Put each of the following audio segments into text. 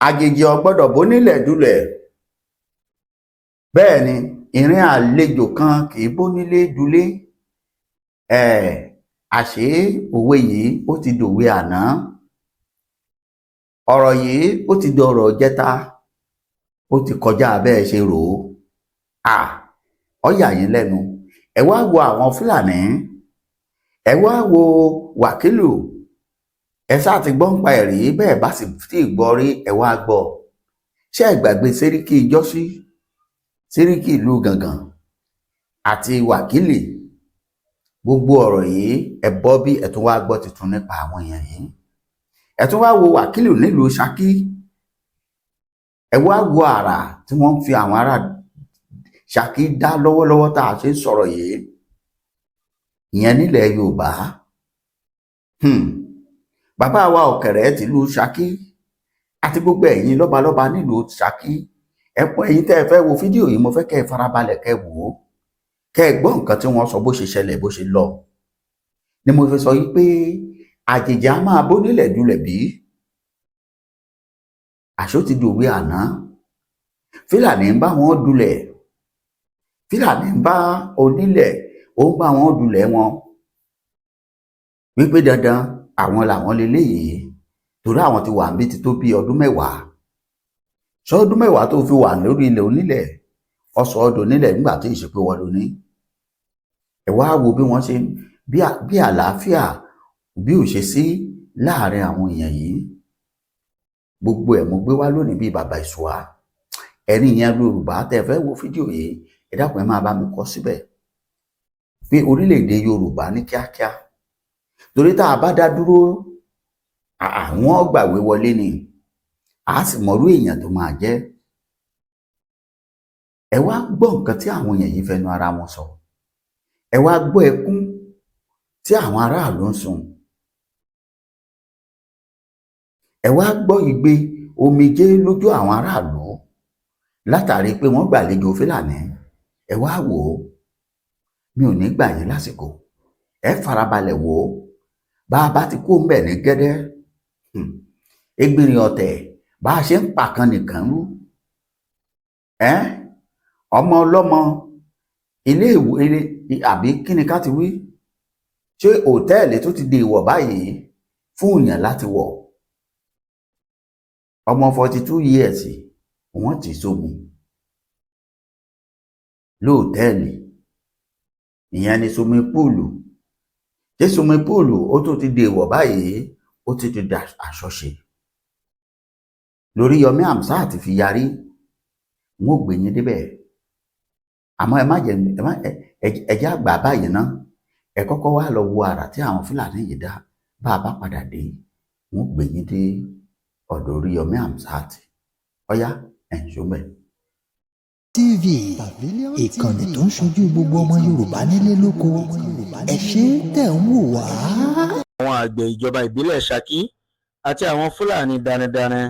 Àjèjì ò gbọ́dọ̀ bónílẹ̀ dulẹ̀. Bẹ́ẹ̀ ni ìrìn àlejò kan kì í bónílé dulé. Àṣé òwe yìí ó ti dòwe àná, ọ̀rọ̀ yìí ó ti dọ̀rọ̀ jẹta, ó ti kọjá bẹ́ẹ̀ ṣe rò ó. Ó yà yín lẹ́nu. Ẹ wá wo àwọn Fúlàní, ẹ wá wo Wákìlù. Ẹ ṣáà ti gbọ́ ń pa ẹ̀rí bẹ́ẹ̀ bá sì tí ì gbọ́ rí, ẹ wá gbọ́. Ṣé ẹ gbàgbé Sẹ́ríkì ìjọ́sí, Sẹ́ríkì ìlú Gàngàn àti Wákìlì? Gbogbo ọ̀rọ̀ yìí ẹ bọ́ bí ẹ tún wá gbọ́ tuntun nípa àwọn èèyàn yìí. Ẹ tún wá wo Wákìlì nílùú Ṣakí. Ẹ wá wo àrà tí wọ́n ń fi àwọn ará Ṣakí dá lọ́wọ́lọ́wọ́ tá a ṣe ń sọ̀rọ̀ yìí, ìyẹn nílẹ̀ Yorùbá. Bàbá wa Ọ̀kẹ̀rẹ̀ tìlú Ṣakí àti gbogbo ẹ̀yin lọ́balọ́ba nílùú Ṣakí, ẹ pọ̀. Ẹ̀yin tẹ́ ẹ fẹ́ wo fídíò yìí, mo fẹ́ kẹ́ ẹ farabalẹ̀, kẹ́ ẹ wò ó, kẹ́ ẹ gbọ́ nǹkan tí wọ́n sọ, bó ṣe ṣẹlẹ̀, bó ṣe lọ. Ni mo fi sọ yìí pé àjèjì á máa bó nílẹ̀ dulẹ̀ bí àṣó ti dòwe àná. Fúlàní ń bá wọn dulẹ̀, Fúlàní ń bá onílẹ̀, ó ń bá wọn dulẹ̀ wọn wípé dandan àwọn làwọn leléyìí, torí àwọn ti wà níbi ti tó bí ọdún 10. Sọdún 10 tó fi wà lórí ilẹ̀ onílẹ̀, ọsọ ọdún onílẹ̀ nígbà tí ìṣe pé wọn ló ní. Ẹ wá wo bí wọ́n ṣe bí àlàáfíà bí ò ṣe sí láàrin àwọn èèyàn yìí. Gbogbo ẹ̀ mo gbé wá lónìí bíi bàbá ìṣùwà. Ẹ̀yin yẹn Yorùbá tẹ́ fẹ́ wo fídíò yìí, ẹ dákun, ẹ máa bá mi kọ síbẹ̀ pé orílẹ̀-èdè Yorùbá ní kíákíá, torí tá a bá dá dúró, àwọn gbàwé wọlé ni, a sì mọrú èèyàn tó máa jẹ́. Ẹ wá gbọ́ nǹkan tí àwọn èèyàn yìí fẹnu ara wọn sọ. Ẹ wá gbọ́ ẹkún tí àwọn aráàlú ń sun. Ẹ wá gbọ́ igbe omijé lójú àwọn aráàlú látàrí pé wọ́n gbàlejò Fúlàní. Ẹ wá wò ó. Mi ò ní gbà yín lásìkò, ẹ farabalẹ̀ wò ó. Bá a bá ti kó ń bẹ̀ ní gẹ́dẹ́, Ẹgbìnrin ọ̀tẹ̀, bá a ṣe ń pàkan nìkan rú ẹ́, ọmọ ọlọ́mọ ilé ìwé àbí kí ni ká ti wí? Ṣé òtẹ́ẹ̀lì tó ti di ìwọ̀ báyìí fún èèyàn láti wọ̀? Ọmọ 42 years, wọ́n ti sómi lóòtẹ́ẹ̀lì. Ìyẹn ni swimming pool. Ṣé swimming pool ó tún ti di ìwọ̀ báyìí? Ó ti di àṣọṣe lórí Yomi Amsat fi yarí. Wọn ò gbé yín débẹ̀, àmọ́ ẹ má jẹ ẹ má ẹ jẹ́ àgbà báyìí ná. Ẹ kọ́kọ́ wá lọ wo àrà tí àwọn Fúlàní yìí dá. Bá a bá padà dé, wọn ò gbé yín dé ọ̀dọ̀ Oríyọmí Hamzat. Ọ̀yá, ẹ̀ ń ṣó bẹ́ẹ̀. TV, ìkànnì tó ń ṣojú gbogbo ọmọ Yorùbá nílé lóko. Ẹ ṣé tẹ̀ ń wò wá. Àwọn àgbẹ̀ ìjọba ìbílẹ̀ Saki àti àwọn Fúlàní darandaran,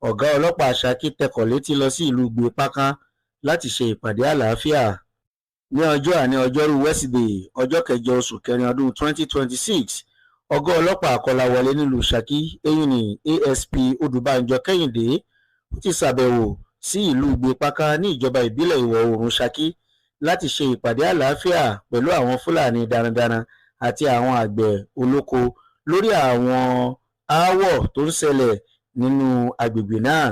ọ̀gá ọlọ́pàá Saki tẹkọ̀ létí lọ sí ìlú Gbé-Pákán láti ṣe ìpàdé àlàáfíà. Ní ọjọ́ àní, ọjọ́rú wẹ́sídẹ̀ẹ́, ọjọ́ kẹjọ oṣù kẹrin ọdún 2026, ọ̀gá ọlọ́pàá Akọ́láwọlé nílùú Saki, èyí ní ASP Odùbánjọ Kẹ́hìndé, ó ti ṣàbẹ̀wò sí ìlú Gbé-Pákán ní ìjọba ìbílẹ̀ ìwọ̀ oòrùn Saki láti ṣe ìpàdé àlàáfíà pẹ̀lú àwọn Fúlàní darandaran àti àwọn àgbẹ̀ olóko lórí àwọn aáwọ̀ tó ń ṣẹlẹ̀ nínú agbègbè náà.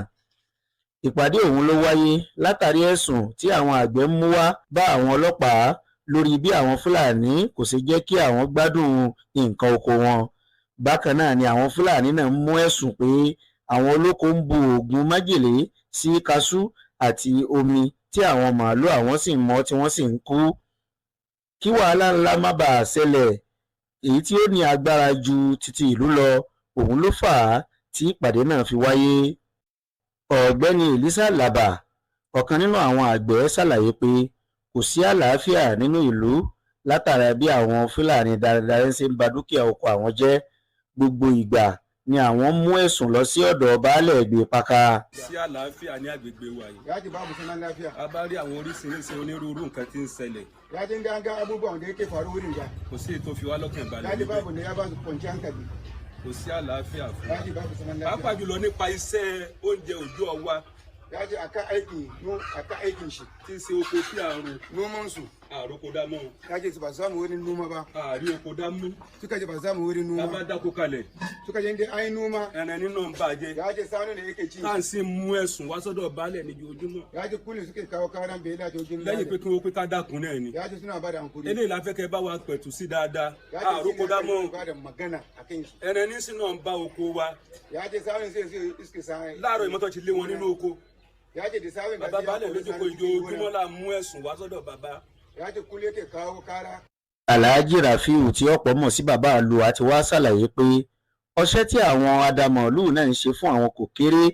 Ìpàdé ọ̀hún ló wáyé látàrí ẹ̀sùn tí àwọn àgbẹ̀ ń mú wá bá àwọn ọlọ́pàá lórí bí àwọn Fúlàní kò ṣe jẹ́ kí àwọn gbádùn nǹkan oko wọn. Bákan náà ni àwọn Fúlàní náà ń mú ẹ̀sùn pé àwọn olóko ń bu oògùn májèlé sí kaṣú àti omi tí àwọn màálùú àwọn sì ń mọ́ tí wọ́n sì ń kú. Kí wàhálà ńlá má bàa ṣẹlẹ̀, èyí tí ó ní agbára ju títí ìlú lọ, òun ló fà á tí ìpàdé náà fi wáyé. Ọ̀gbẹ́ni Elisa Laba, ọ̀kan nínú àwọn àgbẹ̀, ṣàlàyé pé kò sí àlàáfíà nínú ìlú látara bí àwọn Fúlàní darandaran ṣe ń ba dúkìá oko àwọn jẹ́. Gbogbo ìgbà ni àwọn ń mú ẹ̀sùn lọ sí ọ̀dọ̀ baálé Gbé-Páká. Sí àlàáfíà ní agbègbè wa yìí. Ya ce babu zaman lafiya. A bá rí àwọn oríṣiríṣi onírúurú nǹkan tí ń ṣẹlẹ̀. Ya ce an ga abubuwan da yake faru wurin ga. Kò sí èyí tó fi wá lọ́kàn balẹ̀ Ya ce níbẹ̀. Babu ne ya ba su kwanciyar hankali. Kò sí àlàáfíà fún Ya ce babu zaman lafiya. Pàápàá jùlọ nípa iṣẹ́ oúnjẹ òjò wa Ya ce akan aikin akan aikin shi, tí ń ṣe oko tí à ń ro. Noman su. Àròkọ dámọ́ o. Ya ce ba su samu wurin noma ba. Àrí oko dámú. Suka ce ba su samu wurin Tá a bá noma. dáko kalẹ̀, Suka ce inda an yi noma, ẹran nínú ń bàjẹ́. ya ce sanu ne yake ci. Tá à ń sì mú ẹ̀sùn wá sọ́dọ̀ baálẹ̀ níjoojúmọ́. Ya ce kullum suke kawo karan bela ta wajen Lẹ́yìn pé malam. kí wọ́n pé ká dákun náà ni. Ya ce suna ba da hankuri. Eléyìí la fẹ́ kẹ́ bá wa pẹ̀tù sí dáadáa. Ya ce Àròkọ shi ne dámọ́ o. aka ba da magana a kan shi. Ẹran ní sínú ń bá oko wa. Ya ce sanu sai su iske sa. Láàárọ̀ ìmọ́tò ti lé wọn nínú oko. Ya ce da safin Bàbá baálẹ̀ lójókòó, ìjoojúmọ́ la mú ẹ̀sùn wá sọ́dọ̀ bàbá. Ya ce kullum yake kawo kara. Alhaji Rafiu tí ọ̀pọ̀ mọ̀ sí Bàbá Àlùwà ti wá ṣàlàyé pé ọṣẹ́ tí àwọn adamọ̀ọ́lù náà ń ṣe fún àwọn kò kéré,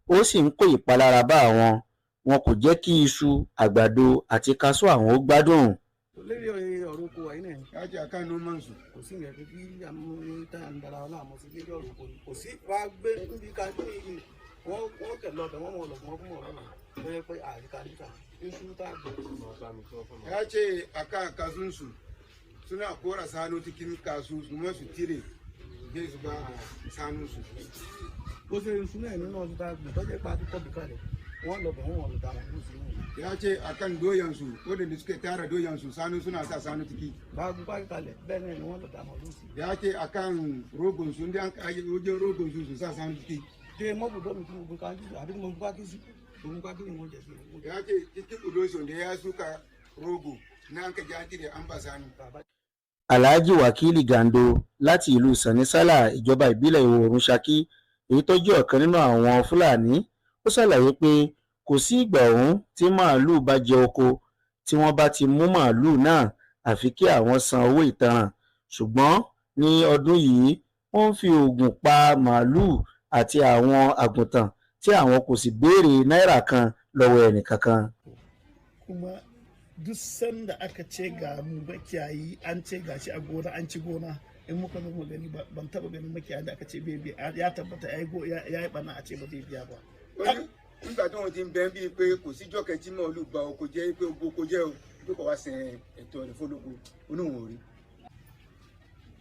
ó sì ń kó ìpalára bá àwọn. Wọn kò jẹ́ kí iṣu, àgbàdo àti kaṣú àwọn ó gbádùn. Lórí ọ̀rọ̀ oko wa yìí náà ni. Ya ce akan noman su. Kò sí ìyẹn pé kí amúlé tá à ń dara wa láàmú sí lórí ọ̀rọ̀ oko ni kò sí wá gbé níbi ká gbé yìí wọ́n wọ́n kẹ̀ lọ́bẹ̀ wọ́n mọ̀ ọ̀lọ́gbọ̀n fún ọ̀rọ̀ náà tó yẹ pé àríkà níta iṣu tá a gbé. Ya ce akan kasunsu suna kora sanu cikin kasu su ma su tire su je su ba sanunsu. Bó ṣe iṣu náà nínú ọdún tá a gbé tó jẹ́ pé a ti kọ́ bí kalẹ̀ wọ́n lọ́bẹ̀ wọ́n lọ dára ní ìsinmi. Ya ce akan doyansu, waɗanda suke tara doyansu, sanu suna sa sanu ciki. Bá a gbé pákí kalẹ̀ bẹ́ẹ̀ náà ni wọ́n lọ dára ní ìsinmi. Ya ce akan rogonsu, inda an kayi wajen rogonsu su sa sanu ciki. Ṣé mọ́bùdó mi tí mo gbé kájí àbí tí mo gbé pákí sí òun pákí ni mo jẹ sí. Ya ce cikin budonsu da ya suka rogo na an ka ji an tire an ba sanu. Alhaji Wakili Gando láti ìlú Sanisala, ìjọba ìbílẹ̀ Ìwọ̀-oòrùn Saki, èyí tó jẹ́ ọ̀kan nínú àwọn Fúlàní, ó ṣàlàyé pé kò sí ìgbà ọ̀hún tí màálùú bá jẹ oko tí wọ́n bá ti mú màálùú náà, àfi kí àwọn san owó ìtanràn, ṣùgbọ́n ní ọdún yìí wọ́n ń fi oògùn pa màálùú àti àwọn àgùntàn tí àwọn kò sì béèrè náírà kan lọ́wọ́ ẹnìkankan. Kuma duk sanda aka ce ga mu makiyayi an ce ga shi a gona an ci gona, in muka zo mu gani, ban taba ganin makiyayi da aka ce bai biya, ya tabbata ya yi ya yi bana, a ce ba zai biya ba. Ó ní nígbà tí wọ́n ti ń bẹ́ bíi pé kò síjọ́ kẹtí màálù gba oko jẹ́ pé oko jẹ́ o tó kọ̀ wá sẹ ẹ̀tọ́ rẹ̀ fọlọ́kọ oníwọ̀n orí.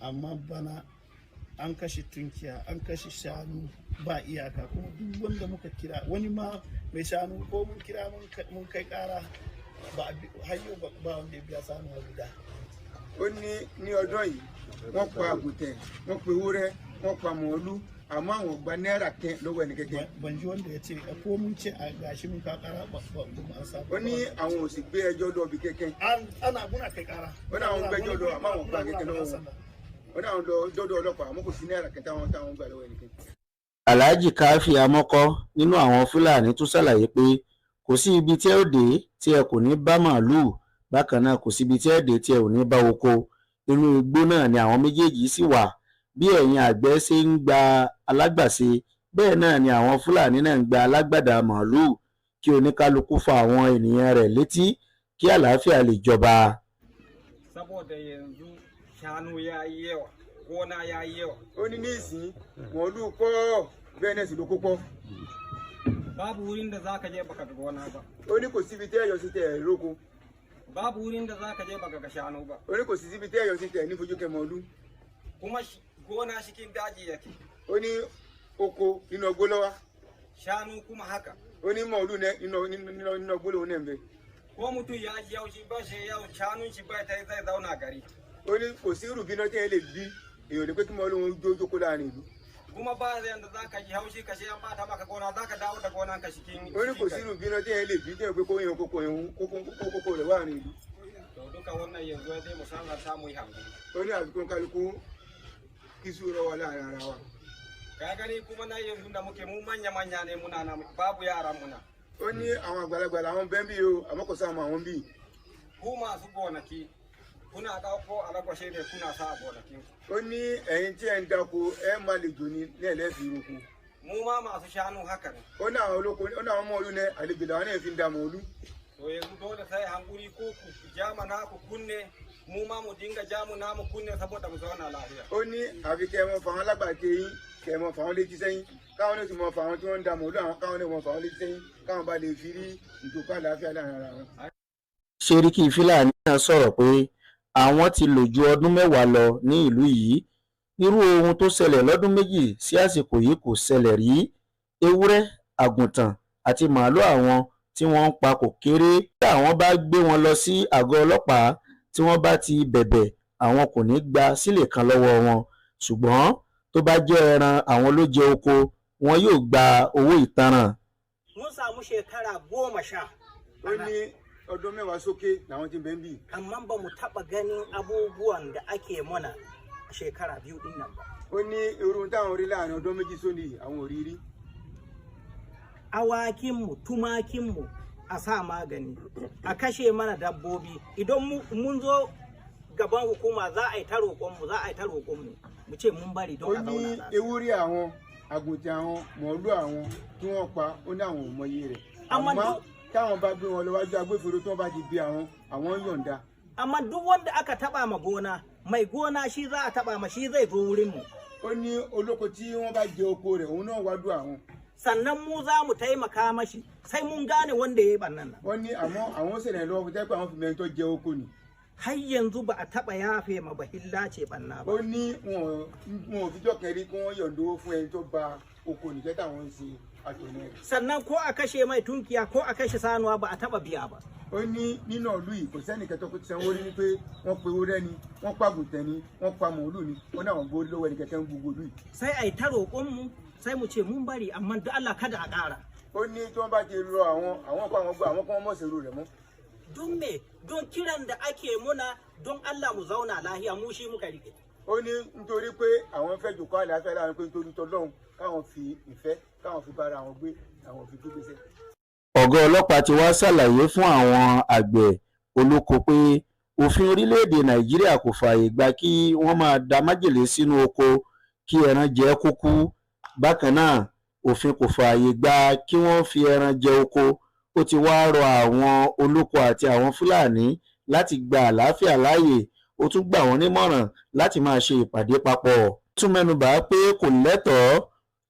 Amma bana an kashe tunkiya, an kashe shanu ba iyaka, kuma duk wanda muka kira, wani ma mai shanu ko mun kira mun kai kara ba a har yau ba wanda ya biya sanuwa guda. Ó ní ní ọdún yìí wọ́n pa àgùntàn, wọ́n pa ewúrẹ́, wọ́n pa màálù, àmọ́ àwọn ò gba náírà kẹ́ lọ́wọ́ ẹnì kẹ́kẹ́. Ban ji wanda ya ce ko mun ce a gashi mun ka kara ba ba ba an samu. Ó ní àwọn ò sì gbé ẹjọ́ lọ bí kẹ́kẹ́. Ana muna kai kara. Ó ní àwọn gbẹ́jọ́ lọ àmọ́ àwọn ò gba kẹ́kẹ́ lọ́wọ́ wọn. Ó ní àwọn lọ dọ́dọ̀ ọlọ́pàá àmọ́ kò sí náírà kẹ́ táwọn gbà lọ́wọ́ ẹnì kẹ́kẹ́. Alhaji Káfí Amọ́kọ́ nínú àwọn Fúlàní tún ṣàlàyé pé kò sí ibi tí ẹ ó dé tí ẹ kò ní bá màálùú, bákan náà kò síbi tí ẹ dé tí ẹ ò ní bá oko. Inú igbó náà ni àwọn méjèèjì sì wà. Bí ẹ̀yin àgbẹ̀ ṣe ń gba alágbàṣe, bẹ́ẹ̀ náà ni àwọn Fúlàní náà ń gba alágbàdà màálùú. Kí oníkálukú fa àwọn ènìyàn rẹ̀ létí kí àlàáfíà lè jọba. Saboda yanzu shanu ya yi yawa, gona ya yi yawa. Ó ní ní ìsín màálù pọ̀, bẹ́ẹ̀ náà sì lóko pọ̀. Babu wurin da za ka je baka ga gona ba. Ó ní kò síbi tẹ́ ẹ̀yọ́ sí tẹ̀ ẹ̀ róko. Babu wurin da za ka je baka ga shanu ba. Ó ní kò sí síbi tẹ́ ẹ̀yọ́ sí tẹ̀ ní fojú kẹ màálù. Kuma gona cikin daji yake. Ó ní oko nínú ọgbó lọ́wọ́. Shanu kuma haka. Ó ní màálù náà nínú ọgbó lòun náà ń bẹ. Ko mutum ya ji yaushi ba shi yau shanun shi bai ta zai zauna gari. Ó ní kò sí irú bíná tẹ́ ẹ lè bí èèyàn lè pé kí màálù wọn jó jókòó láàrin ìlú. Kuma ba yanda za ka ji haushi ka shi an bata maka gona, za ka dawo da gonan ka cikin Ó ní kò sí irú bíná tẹ́ ẹ lè bí tẹ́ ẹ pé kó yan kókó yẹn kókó kókó rẹ̀ wà ní ìlú. To duka wannan yanzu sai mu san mu yi hankali. Ó ní àfikún kálukú kí sùúrù wà láàrin ara wa. Ka gani kuma na yanzu da muke mu manya manya ne muna na babu yaran muna. Ó ní àwọn àgbàlagbà làwọn bẹ́ẹ̀ bí o, àmọ́ kò sáwọn àwọn bí. Ku masu gonaki kuna ɗauko alagwashe ne kuna sa a gonakin ku. Ó ní ẹ̀yin tí ẹ̀ ń dáko ẹ̀ má lè jò ní ní ẹ̀lẹ́fì roko. Mu ma masu shanu haka ne. Ó ní àwọn olóko, ó ní àwọn ọmọ olú ní àlejò làwọn náà fi ń da màálù. To yanzu dole sai hankuri, ko ku jama naku kunne, mu ma mu dinga jamu namu kunne saboda mu zauna lafiya. Ó ní àfi kẹ́ ẹ mọ fàwọn alágbàtẹ yín, kẹ́ ẹ mọ fàwọn létí sẹ́yìn, káwọn náà sì mọ fàwọn tí wọ́n ń da màálù, àwọn káwọn náà mọ fàwọn létí sẹ́yìn, káwọn bá lè fi rí ìjòkó àlàáfíà láàrin ara wọn. Sẹ́ríkì Fúlàní náà sọ̀rọ̀ pé àwọn ti lò ju ọdún 10 lọ ní ìlú yìí. Irú ohun tó ṣẹlẹ̀ lọ́dún 2 sí àsìkò yìí kò ṣẹlẹ̀ rí. Ewúrẹ́, àgùntàn àti màálùú àwọn tí wọ́n ń pa kò kéré. Bí àwọn bá gbé wọn lọ sí àgọ́ ọlọ́pàá tí wọ́n bá ti bẹ̀bẹ̀, àwọn kò ní gba sílè kan lọ́wọ́ wọn, ṣùgbọ́n tó bá jẹ́ ẹran àwọn ló jẹ oko, wọn yóò gba owó ìtanràn. Mun samu shekara 10. Ó ní ọdún 10 sókè làwọn ti bẹ́ẹ̀ bì. Amma ba mu taɓa ganin abubuwan da ake mana shekara 2 ɗin nan ba. Ó ní irun táwọn rí láàrin ọdún 2 sóní àwọn ò rí rí. Awakinmu, tumakinmu a sa magani, a kashe mana dabbobi. Idan mun zo gaban hukuma za a yi ta roƙonmu, za a yi ta roƙonmu. Mu ce mun bari don a zauna lafiya. Ó ní ewúrẹ́ àwọn, àgùntàn àwọn, màálù àwọn tí wọ́n pa, ó ní àwọn ò mọyì rẹ̀. Àmọ́ táwọn bá gbé wọn lọ́wájú agbófinró tí wọ́n bá ti bí àwọn, àwọn ń yọ̀ǹda. Amma duk wanda aka taba ma gona, mai gona shi za a taba ma, shi zai zo wurin mu. Ó ní olóko tí wọ́n bá jẹ oko rẹ̀, òun náà wá dùn àwọn. Sannan mu za mu taimaka mashi sai mun gane wanda ya yi ɓannan nan. Wọ́n ní àmọ́ àwọn ṣẹlẹ̀ lọ́wọ́ jẹ́ pé àwọn fi mẹ́rin tó jẹ oko ni. Har yanzu ba a taɓa yafe ma bahilla ce ɓanna ba. Ó ní wọn ò fi jọ́ kẹrí kí wọ́n yọ̀ǹda owó fún ẹni tó ba oko nìjẹ́ táwọn ń ṣe àtọ̀nà rẹ̀. Sannan ko a kashe mai tunkiya ko a kashe sanuwa ba a taɓa biya ba. Ó ní nínú ìlú yìí kò sẹ́nìkan tó sanwó rí ni pé wọ́n pe ewúrẹ́ ni, wọ́n pa àgùntàn ni, wọ́n pa màálù ni, wọ́n náà wọ́n gbórí lọ́wọ́ ẹnì kẹ̀kẹ́ ń gbogbo ìlú yìí. Sai a yi ta roƙonmu, sai mu ce mun bari, amma duk Allah kada a ƙara. Ó ní tí wọ́n bá ti rọ àwọn, àwọn kó àwọn gbọ́, àwọn kó wọ́n mọ̀ ṣèrú rẹ̀ mọ́. Don me? Don kiran da ake muna don Allah mu zauna lahiya, mu shi muka rike. Ó ní nítorí pé àwọn fẹ́ jòkó àlàáfíà láàrin pé nítorí tọlọ́run káwọn fi ìfẹ́ káwọn fi bára àwọn gbé, àwọn fi gbégbèsè. Ọ̀gá ọlọ́pàá ti wá ṣàlàyé fún àwọn àgbẹ̀ olóko pé òfin orílẹ̀-èdè Nàìjíríà kò fààyè gba kí wọ́n máa da májèlé sínú oko kí ẹran jẹ kó kú. Bákan náà, òfin kò fààyè gba kí wọ́n fi ẹran jẹ oko. Ó ti wá rọ àwọn olóko àti àwọn Fúlàní láti gba àlàáfíà láàyè. Ó tún gbà wọ́n nímọ̀ràn láti máa ṣe ìpàdé papọ̀. Ó tún mẹ́nubà pé kò lẹ́tọ̀ọ́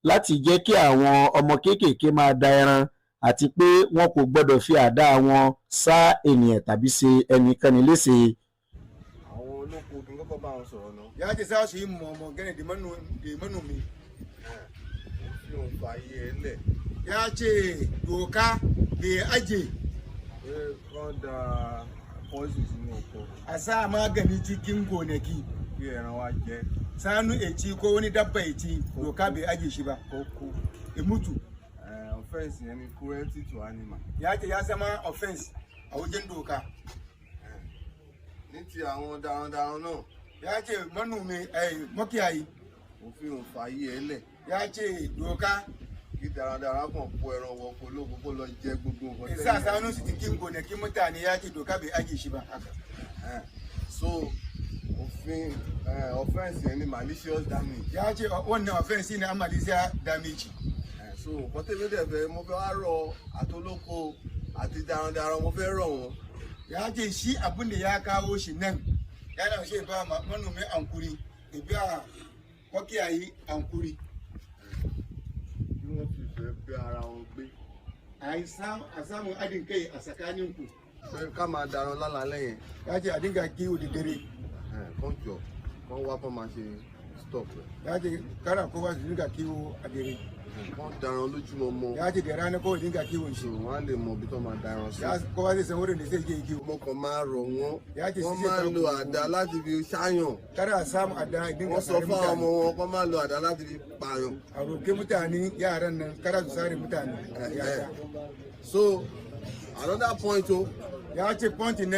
láti jẹ́ kí àwọn ọmọ kéékèèké máa da ẹran àti pé wọn kò gbọ́dọ̀ fi àdá wọn sá ènìyàn tàbí ṣe ẹnikẹ́ni léṣe. Àwọn olóko kí n kọ́kọ́ bá wọn sọ̀rọ̀ náà. Yàrá ti sáà sí mọ̀ ọmọ gẹ́nẹ̀ dè mọ́nù mi. Òfin òun fààyè ẹ̀ lẹ̀. Ya ce doka bai aje. Pé kán da poison sínú oko. A sa magani cikin gonaki. Kí ẹran wa jẹ. Sanu ya ci ko wani dabba ya ci, doka bai aje shi ba. Kó kú. Ya mutu. Offense yẹn ni cruelty to animal. Ya ce ya zama offense a wajen doka. Ní ti àwọn darandaran náà. Ya ce manomi makiyayi. Òfin ò fààyè ẹ̀ lẹ̀. Ya ce doka. Kí darandaran kàn kó ẹran wọ oko olóko kó lọ jẹ gbogbo nǹkan tẹ́lẹ̀. Sa sanu su cikin gonakin mutane, ya ce doka bai aje shi ba haka. So òfin offense yẹn ni malicious damage. Ya ce wannan offense ne malicious damage. So nǹkan tẹ́lẹ̀ dẹ̀ fẹ́, mo fẹ́ wá rọ àtolóko àti darandaran, mo fẹ́ rọ̀ wọ́n. Ya ce shi abin da ya kawo shi nan yana shi ba manomi ankuri da biya makiyayi ankuri. Kí wọ́n fi ìfẹ́ bẹ ara wọn gbé. A samu haɗin kai a tsakaninku. Pé ká máa daran lálálẹ́ yẹn. Ya ce a dinga kiwo da dare. Kán jọ kán wá kán máa ṣe stop rẹ̀. Ya ce kada kowa su dinga kiwo a dare. Kán daran lójúmọmọ. Ya ce da rana kowa dinga kiwon shi. Wọ́n á lè mọ ibi tó máa daran sí. Kowa zai san wurin da zai je kiwo. Mo kàn máa rọ̀ wọ́n. Ya ce Wọ́n máa lo àdá láti fi ṣáyàn. Kada a samu adda dinga Wọ́n sọ fún àwọn ọmọ wọn kán máa lo àdá láti fi pààyàn. A roke mutane yaran nan kada su sare mutane. So another point o. Ya ce point na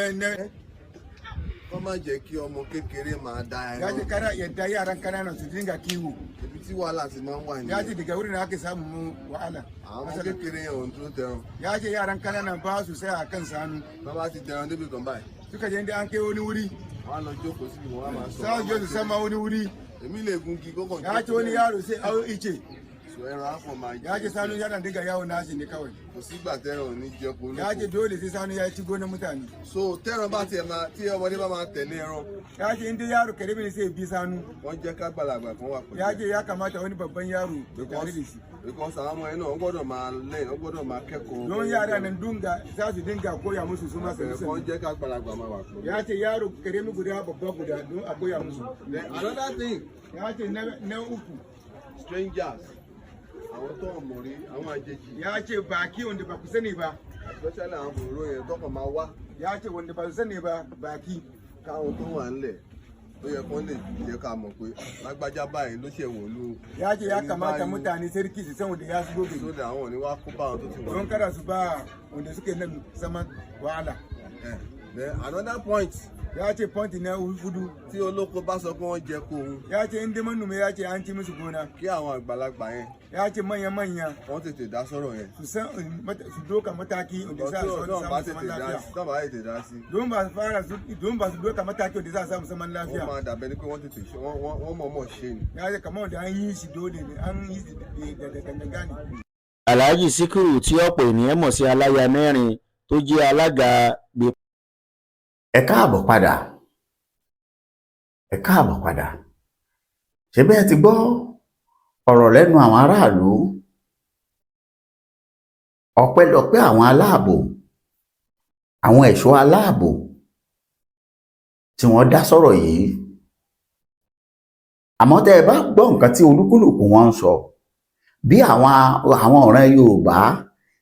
Kọ́ má jẹ́ kí ọmọ kékeré máa da ẹran. Ya ce kada yadda yaran kanana su dinga kiwo. Ibi tí wàhálà ti máa ń wà nìyẹn. Ya ce daga wurin ake samun wahala. Àwọn ọmọ kékeré yẹn ò ń dúró tẹran. Ya ce yaran kanana ba su tsaya a kan sanu. Bá bá ti tẹran débi kan báyìí. Suka je inda an kai wani wuri. Wọ́n á lọ jókòó síbi wọ́n á máa sọ. Za su je su sama wani wuri. Èmi lè gun igi kókò. Ya ce wani yaro sai au ice. So ẹran á kàn máa jẹ. Ya ce sanu yana dinga yawo nashi ne kawai. Kò sígbà tẹran ò ní jẹ kó lóko. Ya ce dole sai sanu ya ci gonar mutane. So tẹran bá tiẹ̀ máa tí ọmọdé bá máa tẹ̀lé ẹran. Ya ce inda yaro karami ne sai bi sanu. Wọ́n jẹ́ kágbàlagbà kan wà pẹ̀lú. Ya ce ya kamata wani babban yaro tare da shi. Because àwọn ọmọ yẹn náà wọ́n gbọ́dọ̀ máa learn, wọ́n gbọ́dọ̀ máa kẹ́kọ̀ọ́. Don yara nan dunga za su dinga koya musu su ma su Ẹ̀kọ́ sani. Jẹ́ ká àgbàlagbà máa wà pẹ̀lú. Ya ce yaro karemi guda, babba guda, don a koya musu. Then another thing, Ya ce na uku, strangers, àwọn tó ń mọ̀ rí, àwọn àjèjì, ya ce baki wanda ba ku sani ba. Especially àwọn bòrò yẹn tọkàn máa wá. Ya ce wanda ba su sani ba, baki. Káwọn tó wà ńlẹ̀ ó yẹ kán lè jẹ́ ká mọ̀ pé lágbájá báyìí ló ṣe wọ̀lú. Ya ce ya kamata mutane sarki su san wanda ya shigo gari. So that àwọn ò ní wá kó bá àwọn tó ti wà. Don kada su ba wanda suke nan zaman wahala. Then another point, Ya ce point na hudu, tí olóko bá sọ pé wọ́n jẹ kó òun, ya ce inda manoma ya ce an ci musu gona, kí àwọn àgbàlagbà yẹn ya ce manya-manya wọ́n tètè dá sọ̀rọ̀ yẹn. su san su doka mataki wanda za a Tí samu wọ́n bá zaman tètè dá lafiya. sí, tí wọ́n bá tètè dá sí, Don ba su fara su, don ba su doka mataki wanda za a samu zaman wọ́n lafiya. máa dàbẹ́ ni pé wọ́n tètè ṣe, wọ́n mọ̀ọ́mọ̀ ṣe ni. Ya ce kamar wanda an yi shi dole ne, an yi shi da gangan ne. Alhaji Sikiru tí ọ̀pọ̀ ènìyàn mọ̀ sí Aláya Mẹ́rin tó jẹ́ alága Gbé Ẹ káàbọ̀ padà, ẹ káàbọ̀ padà. Ṣé bẹ́ẹ̀ ti gbọ́ ọ̀rọ̀ lẹ́nu àwọn aráàlú? Ọpẹ́lọpẹ́ àwọn aláàbò, àwọn ẹ̀ṣọ́ aláàbò tí wọ́n dá sọ̀rọ̀ yìí. Àmọ́ tẹ́ ẹ bá gbọ́ nǹkan tí olúkúlùkù wọn ń sọ, bí àwọn ọ̀rẹ́ Yorùbá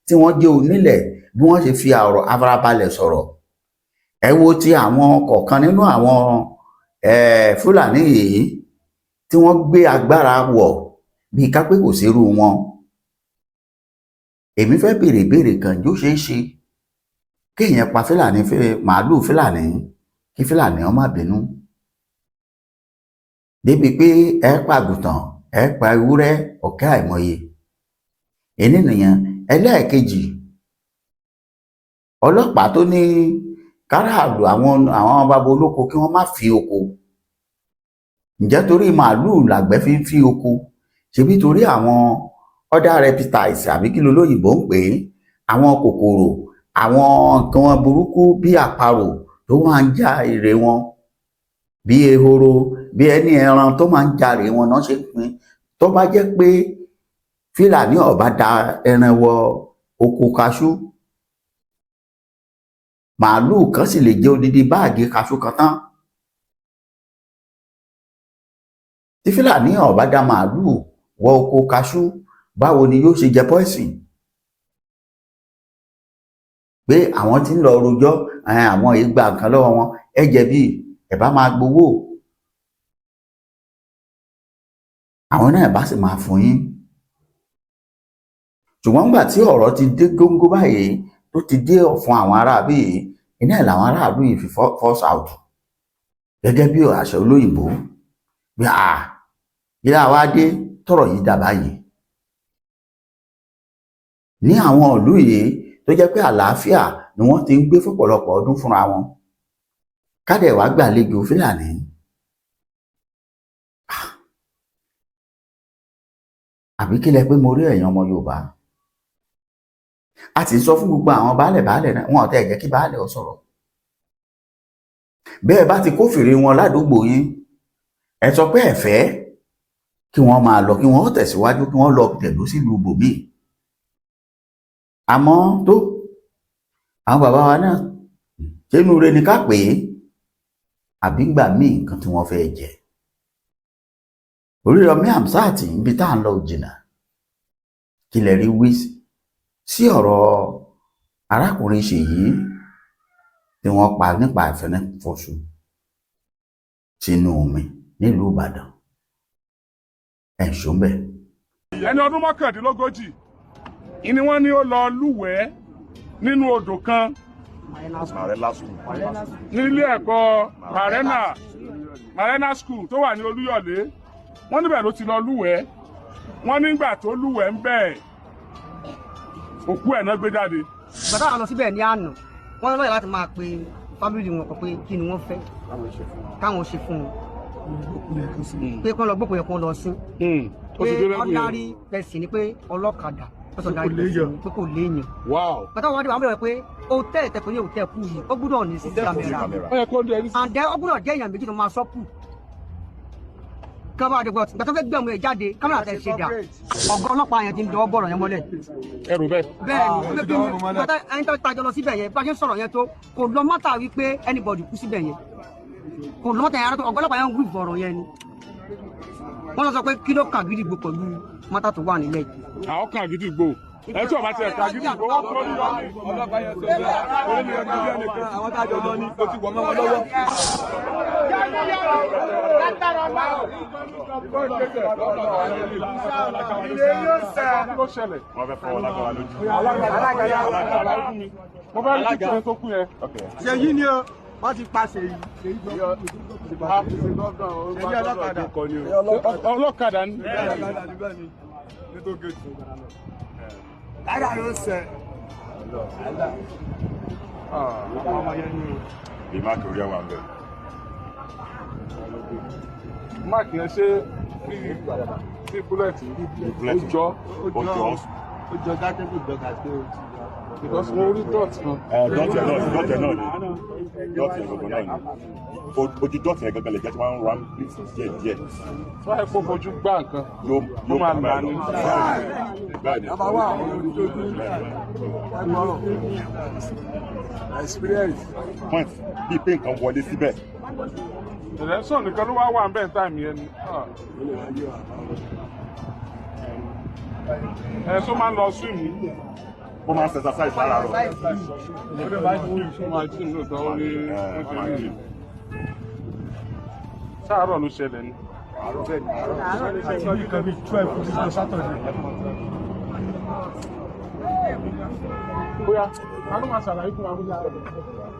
tí wọ́n jẹ́ onílẹ̀, bí wọ́n ṣe fi ọ̀rọ̀ afarabalẹ̀ sọ̀rọ̀, ẹ wo ti àwọn kọ̀ọ̀kan nínú àwọn Fúlàní yìí tí wọ́n gbé agbára wọ̀ bíi ká pé kò sírú wọn. Èmi fẹ́ béèrè ìbéèrè kan: jó ṣeé ṣe kéèyàn pa Fúlàní, màálùú Fúlàní, kí Fúlàní ó má bínú débi pé ẹ pa àgùntàn, ẹ pa ewúrẹ́ ọ̀kẹ́ àìmọye? Èní nìyẹn. Ẹlẹ́ẹ̀kejì, ọlọ́pàá tó ní káràlú àwọn bàbá olóko kí wọ́n má fi oko, ǹjẹ́ torí màálùú làgbẹ̀ fi ń fi oko? Ṣebí torí àwọn other reptiles, àbí kí lolóyìnbó ń pè é, àwọn kòkòrò, àwọn nǹkan burúkú bí àparò tó máa ń já èrè wọn, bí ehoro, bí ẹni ẹran tó máa ń jarè wọn náà ṣe ń pín. Tó bá jẹ́ pé Fúlàní ọba da ẹran wọ oko kaṣú, màálùú kan sì lè jẹ odidi báàgì kaṣú kan tán. Tí Fúlàní ọba da màálùú wọ oko kaṣú, báwo ni yóò ṣe jẹ poison pé àwọn tí ń lọ rojọ́, àwọn yìí gba nǹkan lọ́wọ́ wọn? Ẹ jẹ̀bi, ẹ bá máa gbowó, àwọn náà bá sì máa fún yín. Ṣùgbọ́n nígbà tí ọ̀rọ̀ ti dé góńgó báyìí, tó ti dé ọ̀fun àwọn aráabí yìí, iná ẹ̀ làwọn aráàlú yìí fi force out gẹ́gẹ́ bí àṣẹ olóyìnbó bí a ilé àwa dé tọ̀rọ̀ yìí dà báyìí ní àwọn ìlú yìí tó jẹ́ pé àlàáfíà ni wọ́n ti ń gbé fọ́pọ̀lọpọ̀ ọdún fúnra wọn, kádẹ̀ wá gbàlejò Fúlàní. Àbí kí lẹ pé mo rí, ẹ̀yin ọmọ Yorùbá? A ti sọ fún gbogbo àwọn baálẹ̀ baálẹ̀ náà, wọn ò tẹ́ ẹ̀ jẹ́ kí baálẹ̀ ó sọ̀rọ̀. Bẹ́ẹ̀ bá ti kófìrí wọn ládùúgbò yín, ẹ sọ pé ẹ fẹ́ kí wọ́n máa lọ, kí wọ́n tẹ̀síwájú, kí wọ́n lọ tẹ̀dó sílùú ibòmíì. Àmọ́ tó àwọn bàbá wa náà ṣénú re ni ká pè é, àbí gbà míì nǹkan tí wọ́n fẹ́ jẹ. Oríyọmí Hamzat, níbi tá à ń lọ jìnnà, kí lẹ rí wí sí ọ̀rọ̀ arákùnrin Ṣèyí tí wọ́n pa nípa ìfẹ́nẹ́fọṣù sínú omi nílùú Ìbàdàn? Ẹ̀ ń ṣó ń bẹ̀. Ẹni ọdún 39 ìní wọ́n ní ó lọ lúwẹ̀ẹ́ nínú odò kan nílé ẹ̀kọ́ Marena School tó wà ní Olúyọ̀lé. Wọ́n níbẹ̀ ló ti lọ lúwẹ̀ẹ́. Wọ́n nígbà tó lúwẹ̀ẹ́ ń bẹ̀, òkú ẹ̀ náà gbé jáde. Bàtà àwọn lọ síbẹ̀ ní àná, wọ́n lọ́yà láti máa pe family wọn kan pé kí ni wọ́n fẹ́ káwọn ṣe fún wọn, pé kán lọ gbókùn yẹn, kán lọ sí pé ordinary person ni, pé ọlọ́kadà, ordinary person pé kò léèyàn. Bàtà wọn wá dé, wọn bẹ̀rẹ̀ pé hòtẹ́ẹ̀lì tẹ̀kọ̀ ní hòtẹ́ẹ̀lì kù yìí, ó gbúdọ̀ ní CC camera, and then ó gbúdọ̀ jẹ́ èèyàn méjì tó máa sọ́kù. Kí wọ́n bá dé gbọ́ tó fẹ́ gbẹ̀mú ẹ̀ jáde, kámẹ́rà tẹ̀ ṣe dà, ọ̀gá ọlọ́pàá yẹn ti ń dọwọ́ bọ̀rọ̀ yẹn mọ́lẹ̀. Ẹrù bẹ́ẹ̀. Bẹ́ẹ̀ ni, pé kí ẹni tó tajọ lọ síbẹ̀ yẹn, bá ṣe ń sọ̀rọ̀ yẹn tó kò lọ mọ́tà wípé anybody kú síbẹ̀ yẹn, kò lọ mọ́tà yẹn, ọ̀gá ọlọ́pàá yẹn ń wí bọ̀rọ̀ yẹn ni. Wọ́n lọ sọ pé kí ló kàn Àgídìgbò pẹ̀lú mọ́tà tó wà nílẹ̀ yìí. Àwọn kan Àgídìgbò, ẹ tí o bá tiẹ̀ ka Àgídìgbò, wọ́n kọ́ ní lọ́ọ̀nì. Àwọn tájọ lọ ní o ti wọ̀ mọ́ wọn lọ́wọ́. Ilé yóò sẹ́. Kí ló ṣẹlẹ̀? Wọ́n fẹ́ fọwọ́ lágbára lójú. Mo fẹ́ rí títí tó kú yẹn. Ṣèyí ni o, wọ́n ti pa Ṣèyí. Ṣèyí ọlọ́kadà. Ọlọ́kadà ni. Lára ló sẹ. Bí máàkì orí àwọn àgbẹ̀. Máàkì yẹn ṣe bí búlẹ̀tì. Ó jọ. Ó jọ. Ó jọ dátẹ́kù dọ́gà pé ó ti. Because mo rí dot kan. Dọ́ọ̀tì ẹ̀ náà, dọ́ọ̀tì ẹ̀ náà ni. Dọ́ọ̀tì ẹ̀ gangan náà ni. Ojú dọ́ọ̀tì ẹ̀ gangan lè jẹ́ tí wọ́n ń ra díẹ̀ díẹ̀. Wọ́n á kó fojú gbá nǹkan. Yóò máa là ní. Bẹ́ẹ̀ni. Experience. Point bíi pé nǹkan wọlé síbẹ̀. Ẹ̀rẹ́sọ̀ nìkan ló wá wà ń bẹ́ẹ̀ táìmù yẹn ni. Ẹ̀ tó máa ń lọ swim ní. Ó máa ń exercise láràárọ̀. Ó máa jí lóòótọ́, ó ní ó ti rí. Sáàárọ̀ ló ṣẹlẹ̀ ni. Àti bí 12 ní Saturday. Bóyá, ta ló máa ṣàlàyé fún wa bó ṣe ṣẹlẹ̀?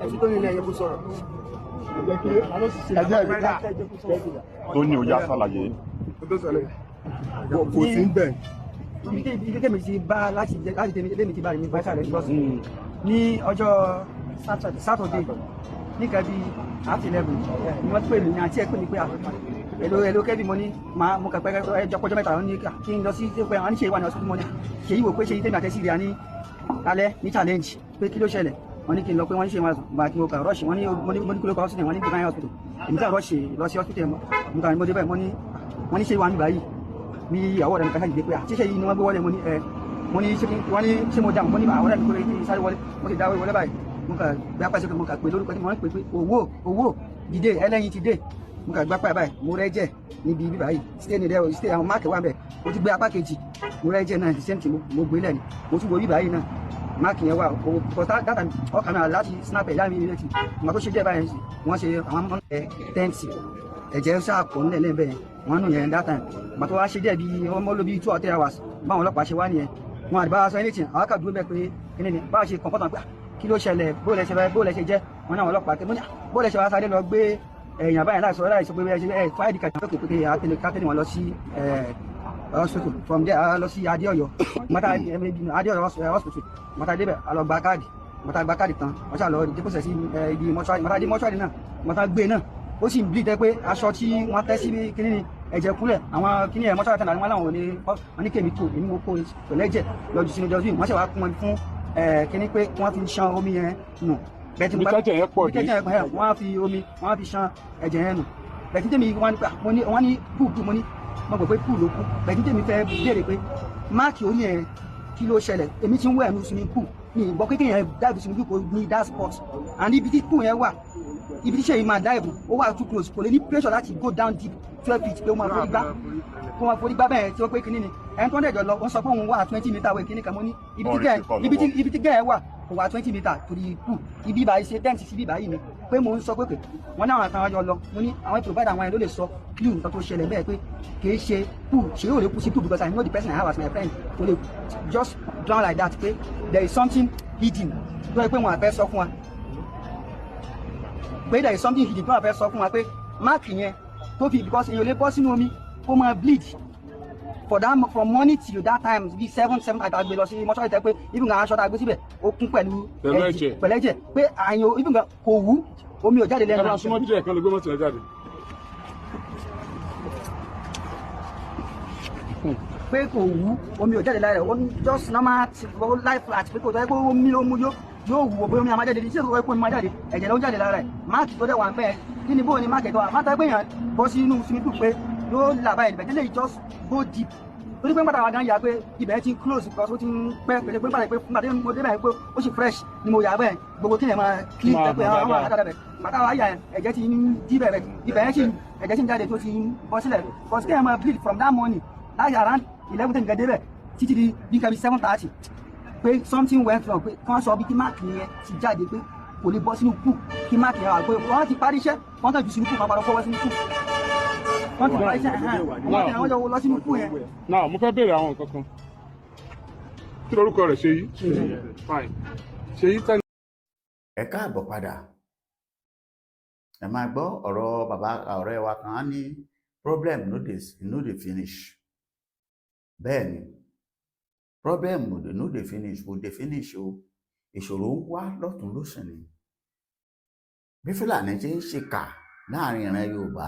Ẹtí tó ní ilé ẹyẹ kó sọ̀rọ̀. Tó ní òye àṣàlàyé. Kò sí bẹ́ẹ̀. Ibi tèmi ti bá láti láti tèmi ti bá mi bá ṣàlẹ̀ lọ́sùn ní ọjọ́ Saturday ní nǹkan bíi 11:30 ni wọ́n pè mí ní àǹtí ẹ̀ pè mí pé èlò èlò kẹ́bí mo ní máa mo kàn pẹ́ ẹjọ́ pọ́jọ́ mẹ́ta ní kí n lọ sí pé àwọn oníṣẹ́ ìwà ní hospital mo ní ṣe yíwò pé ṣe yí tèmi àtẹ́sí rẹ̀ ní alẹ́ ní challenge pé kí ló ṣẹlẹ̀. Wọ́n ní kí n lọ pé wọ́n ní ṣe wọn bá kí mo kàn rọ́ọ̀ṣì, wọ́n ní mo ní kí ló kọ́ hospital, wọ́n ní divine hospital. Èmi kàn rọ́ọ̀ṣì lọ sí hospital, mo kàn mo débẹ̀, mo ní wọ́n ní ṣe wà ní báyìí bí ìyàwó rẹ̀ nìkan ṣàdìde pé àṣìṣe yìí ni wọ́n gbé wọlé. Mo ní ẹ mo ní ṣé wọ́n ní ṣé mo dáhùn, mo ní àwọn ọ̀rẹ́ mi kò lè sáré wọlé. Mo sì dáwọ́ wọlé báyìí, mo kàn gbé apá sókè, mo kàn pé lórúkọ tí mo ń pè pé owó owó dìde ẹlẹ́yin ti dé. Mo kàn gbé apá báyìí, mo rẹ́ jẹ́ níbi ibi báyìí stay ní rẹ stay àwọn máàkì wà bẹ̀. Mo ti gbé apá kejì, mo rẹ́ jẹ́ náà, the same thing mo gbé lẹ́ni. Mo tún wo ibi báyìí náà, máàkì yẹn wà o because that time ọkàn mi láti snap ẹ̀ láàmì ilé ti ìgbà tó ṣe díẹ̀ báyìí wọ́n ṣe àwọn ọmọ ẹ̀ tẹ́ǹtì ẹ̀jẹ̀ sáà pọ̀ nílẹ̀ lẹ́ẹ̀ bẹ́ẹ̀ wọ́n nù yẹn that time. Ìgbà tó wá ṣe díẹ̀ bíi ọmọ ló bíi 2 or 3 hours báwọn ọlọ́pàá ṣe wá nìyẹn, wọn àdìbá sọ anything. Àwọn kà dúró bẹ́ẹ̀ pé kíní ni báwa ṣe kọ̀ǹpọ̀tàn pé kí ló ṣẹlẹ̀, bó lẹ ṣe bó lẹ ṣe jẹ́. Wọn náà àwọn ọlọ́pàá tẹ bó lẹ ṣe wá sáré lọ gbé èèyàn báyìí láìsọ láìsọ pé ẹ fáìdì kàtà pé pé àtẹlẹ wọn lọ sí hospital. From there a lọ sí Adéọ̀yọ́ mọ́tà, Adéọ̀yọ́ hospital mọ́tà. Débẹ̀ a lọ gba káàdì mọ́tà, gba káàdì tán, wọ́n ṣà lọ dípòsẹ̀ sí ibi mọ́ṣúárì mọ́tà. Dé mọ́ṣúárì náà, mọ́tà gbé náà, ó sì ń bleed tẹ́ pé aṣọ tí wọ́n tẹ́ sí kíní ni ẹ̀jẹ̀ kúnlẹ̀ àwọn kíní ẹ̀ mọ́ṣúárì tán àwọn làwọn ò ní wọ́n ní kémi tó èmi mo kó pẹ̀lẹ́jẹ̀ lọ́jọ́ sínú dustbin. Wọ́n ṣe wá kún fún kíní pé wọ́n fi ṣan omi yẹn nù. Ibi tẹ́jẹ̀ yẹn pọ̀ dé. Wọ́n á fi omi, wọ́n á fi ṣan ẹ̀jẹ̀ yẹn nù. Bẹ̀tí tèmi wọ́n ní wọ́n ní púùpù, mo ní mo gbọ́ pé púù ló kú. Bẹ̀tí tèmi fẹ́ béèrè pé máàkì orí yẹn kí ló ṣẹlẹ̀? Èmi ti ń wẹ̀ ẹnu swimming pool ní ìgbọ́ pé kéèyàn dive swimming pool ní that spot, and ibi tí pool yẹn wà, ibi tí sẹ́yìn máa dive ó wà too close, kò lè ní pressure láti go down deep 12 feet pé ó máa forí gbá, kó máa forí gbá bẹ́ẹ̀ tí ó pé kíní ni. Ẹni tó ń dẹ̀jọ́ lọ, ó sọ pé òun wà 20 meter away kíní kan. Mo ní ibi tí gẹ́ẹ̀ wà kò wà 20 meter torí pool ibi báyìí ṣe dent sí ibi báyìí ni pé mo ń sọ pé wọ́n ní àwọn àtàwọn àjọ lọ. Mo ní àwọn provider àwọn yẹn ló lè sọ clue nǹkan tó ṣẹlẹ̀ bẹ́ẹ̀ pé kì í ṣe pool ṣe yóò lè kú sí pool, because I know the person I have as my friend kò lè just drown like that, pé there is something hidden tó yẹ pé wọn àfẹ́ sọ fún wa, pé there is something hidden tó wọn àfẹ́ sọ fún wa pé máàkì yẹn tó fi, because èèyàn lè bọ́ sínú omi kó máa bleed for that from morning till that time bí 7, 7 àti àgbè lọ sí mọ́ṣúárì tẹ́ pé even gan aṣọ tá a gbé síbẹ̀ ó kún pẹ̀lú ẹ̀jẹ̀, pẹ̀lú ẹ̀jẹ̀ pé àyàn even gan kò wú, omi ò jáde lẹ́nu. Ẹ bá súnmọ́ bíjẹ̀ kan lè gbé mọ́tò yẹn jáde. Pé kò wú, omi ò jáde lára rẹ̀, ó just normal life flat pé kò tọ́ pé omi ló mú yó yóò wù ó bóyá omi àmájáde tí èso pé omi máa jáde, ẹ̀jẹ̀ ló ń jáde lára rẹ̀. Máàkì tó dẹ̀ wà ń bẹ́ẹ̀ kí ni bóun ni máàkì tó wà máa tẹ́ pé èèyàn bọ́ sí inú swimming pool pé Yóò là báyìí ibẹ̀ délé, just go deep, torí pé nígbà gan yà pé ibẹ̀ ti close because ó ti ń pẹ́ pẹ̀lú pé nígbà pé nígbà tí mo débẹ̀ pé ó sì fresh ni mo yà bẹ́ẹ̀, gbogbo kí ni ẹ̀ máa clean Máa pé dùn àwọn dáadáa. àdáda bẹ̀ bàtà wa yà, ẹ̀jẹ̀ ti ń dí bẹ̀rẹ̀, ibẹ̀ yẹn sì ẹ̀jẹ̀ sì ń jáde tó ti ń bọ́ sílẹ̀, because kí ẹ̀ máa bleed from that morning láti around 11 ten débẹ̀ títí di bí nǹkan bí 7:30, pé something went wrong, pé kí wọ́n sọ bí kí mark yẹn ti jáde, pé kò lè bọ́ sínú kù kí mark yẹn wà, pé wọ́n ti parí iṣẹ́, wọ́n kàn jù sínú kù, kan padà kọ́wọ́ sínú kù, wọ́n ti parí iṣẹ́, wọ́n ti àwọn jọ lọ sínú kù yẹn. Now, mo fẹ́ béèrè àwọn nǹkan kan. Kí lorúkọ rẹ̀? Ṣèyí. Fine, Ṣèyí tẹ́ni. Ẹ káàbọ̀ padà. Ẹ máa gbọ́ ọ̀rọ̀ bàbá ọ̀rẹ́ wa kan, á ní problem no dey finish. Bẹ́ẹ̀ ni, problem no dey finish, kò dey finish o. Ìṣòro ń wá lọ́tún lósì ni. Bí Fúlàní ṣe ń ṣèkà láàrin ìran Yorùbá,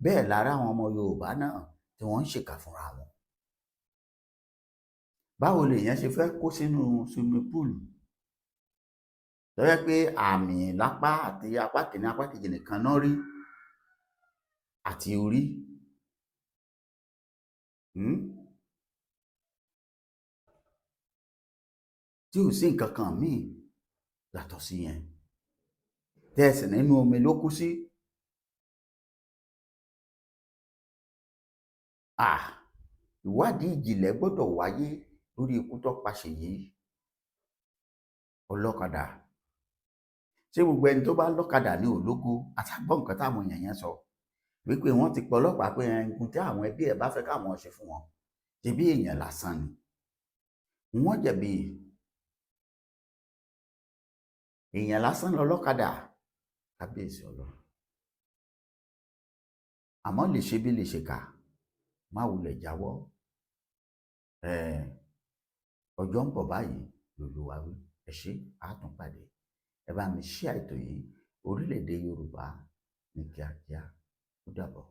bẹ́ẹ̀ lára àwọn ọmọ Yorùbá náà tí wọ́n ń ṣèkà fúnra wọn. Báwo lèèyàn ṣe fẹ́ kó sínú swimming pool tó yẹ pé àmì lápá àti apá kìíní, apá kejì nìkan náà rí àti orí? Tí ò sí nǹkan kan míì yàtọ̀ sí yẹn, tẹ́ẹ̀sì nínú omi ló kú sí. Ah, ìwádìí ìjìnlẹ̀ gbọ́dọ̀ wáyé lórí ikú tó pa Ṣèyí ọlọ́kadà. Ṣé gbogbo ẹni tó bá lọ́kadà ní ológo? Àtàgbọ́n nǹkan táwọn èèyàn yẹn sọ wípé wọ́n ti pọ̀ ọlọ́pàá pé ẹnìkan tí àwọn ẹbí ẹ̀ bá fẹ́ káwọn ṣe fún wọn, ṣebí èèyàn lásán ni wọ́n jẹ̀bi. Èèyàn lásán lọlọ́kadà, kábíyèsí Ọlọ́run. Àmọ́ lè ṣe bí lè ṣe kà má wulẹ̀ jáwọ́. Ọjọ́ ń bọ̀ báyìí lòlúwa wí. Ẹ ṣé, àtúnpàdé. Ẹ bá mi ṣí àìtò yìí orílẹ̀-èdè Yorùbá ní kíákíá. Ó dàbọ̀.